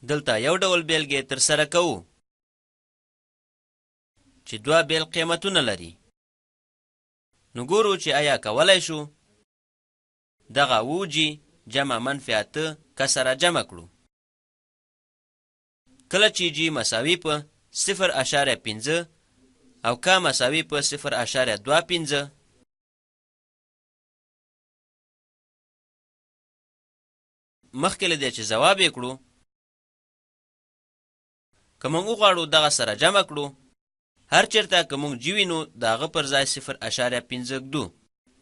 دلته یو ډول بیلګې تر سره کوو چې دوه بیل قیمتونه لري. نو ګورو چې ایا کولای شو دغه اوو جي جمع منفي اته که سره جمع کړو. کله چې جي مساوي په 0.5 او کا مساوي په 0.25، مخکې له دې چې ځواب یې کړو، که موږ وغواړو دغه سره جمع کړو، هر چېرته که موږ جي وینو د هغه پر ځای 0.5 ږدو،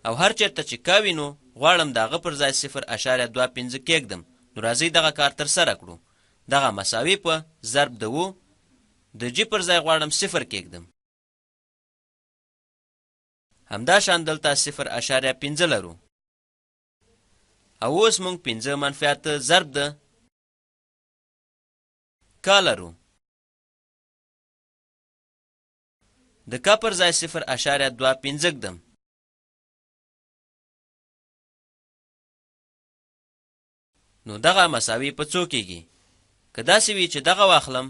او هر چېرته چې کا وینو غواړم د هغه پر ځای 0.25 کېږدم. نو راځئ دغه کار ترسره کړو. دغه مساوي په ضرب د اوو، د جي پر ځای غواړم 0 کېږدم. همداشان دلته 0.5 لرو، او اوس موږ 5 منفي 8 ضرب د کا لرو. د کا پر ځای 0.25 ږدم. نو دغه مساوي په څو کېږي؟ که داسې وي چې دغه واخلم،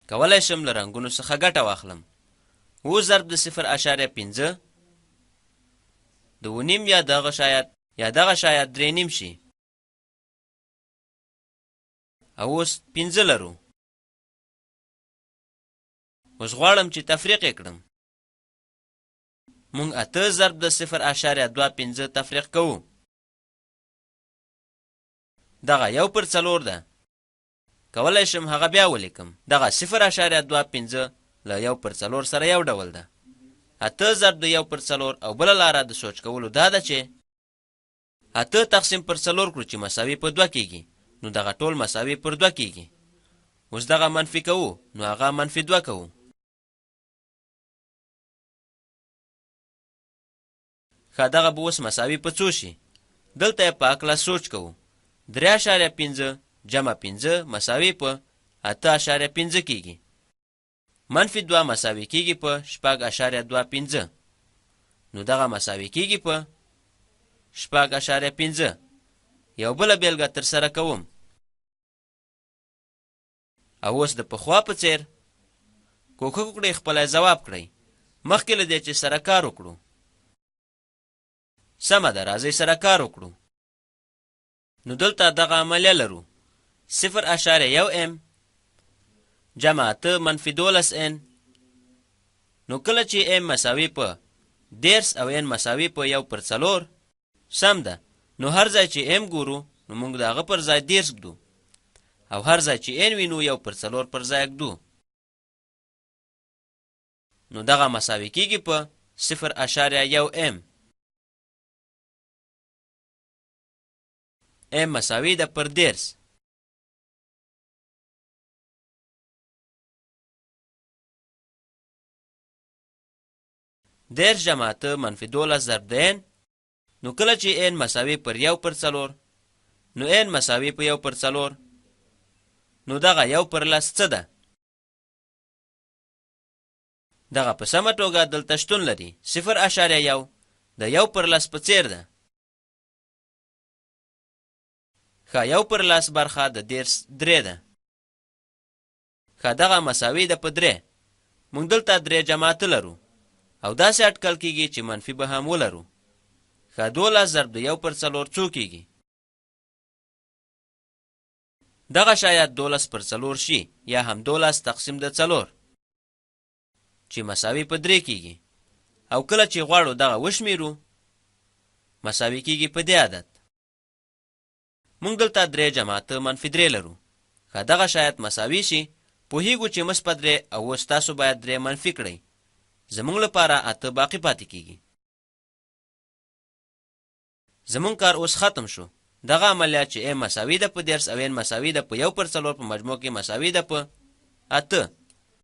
کولی شم له رنګونو څخه ګټه واخلم. اوو ضرب د 0.5 د اوه نیم یا دغه شاید یا دغه شاید درې نیم شي، او اوس 5 لرو. اوس غواړم چې تفریق یې کړم. موږ 8 ضرب د 0.25 تفریق کوو. دغه 1/4 ده. کولی شم هغه بیا ولیکم. دغه 0.25 له 1/4 سره یو ډول ده. 8 ضرب د 1/4، او بله لاره د سوچ کولو دا ده چې 8 تقسیم پر 4 کړو چې مساوي په 2 کېږي. نو دغه ټول مساوي پر 2 کېږي. اوس دغه منفي کوو، نو هغه منفي 2 کوو. ښه، دغه به اوس مساوي په څو شي؟ دلته یې په هکله سوچ کوو. 3.5 جمع 5 مساوي په 8.5 کېږي. منفي 2 مساوي کېږي په 6.25. نو دغه مساوي کېږي په 6.5. یو بله بېلګه ترسره کوم. او اوس د پخوا په څېر کوښښ وکړئ خپله ځواب کړئ مخکې له دې چې سره کار وکړو. سمه ده، راځئ سره کار وکړو. نو دلته دغه عملیه لرو. 0.1 ام جمع 8 منفي 12 ان. نو کله چې ام مساوي په 30 او ان مساوي په 1/4، سم ده. نو هر ځای چې ام ګورو نو موږ د هغه پر ځای 30 ږدو، او هر ځای چې ان وینو 1/4 پر ځای ږدو. نو دغه مساوي کېږي په 0.1 ام. ام مساوي ده پر 30. 30 جمع 8 منفي 12 ضرب د ان. نو کله چې ان مساوي پر 1/4، نو ان مساوي په 1/4، نو دغه 1/10 څه ده؟ دغه په سمه توګه دلته شتون لري. 0.1 د 1/10 په څېر ده. ښه، 1/10 برخه د 30 درې ده. ښه، دغه مساوي ده په 3. موږ دلته 3 جمع 8 لرو، او داسې اټکل کېږي چې منفي به هم ولرو. ښه، 12 ضرب د 1/4 څو کېږي؟ دغه شاید 12/4 شي، یا هم 12 تقسیم د 4 چې مساوي په 3 کېږي. او کله چې غواړو دغه وشمیرو مساوي کېږي په دې عدد. موږ دلته 3 جمع 8 منفي 3 لرو. ښه، دغه شاید مساوي شي. پوهیږو چې مثبت 3، او اوس تاسو باید 3 منفي کړئ. زموږ لپاره 8 باقي پاتې کېږي. زموږ کار اوس ختم شو. دغه عملیه چې ام مساوي ده په 30 او ان مساوي ده په 1/4 په مجموع کې مساوي ده په 8.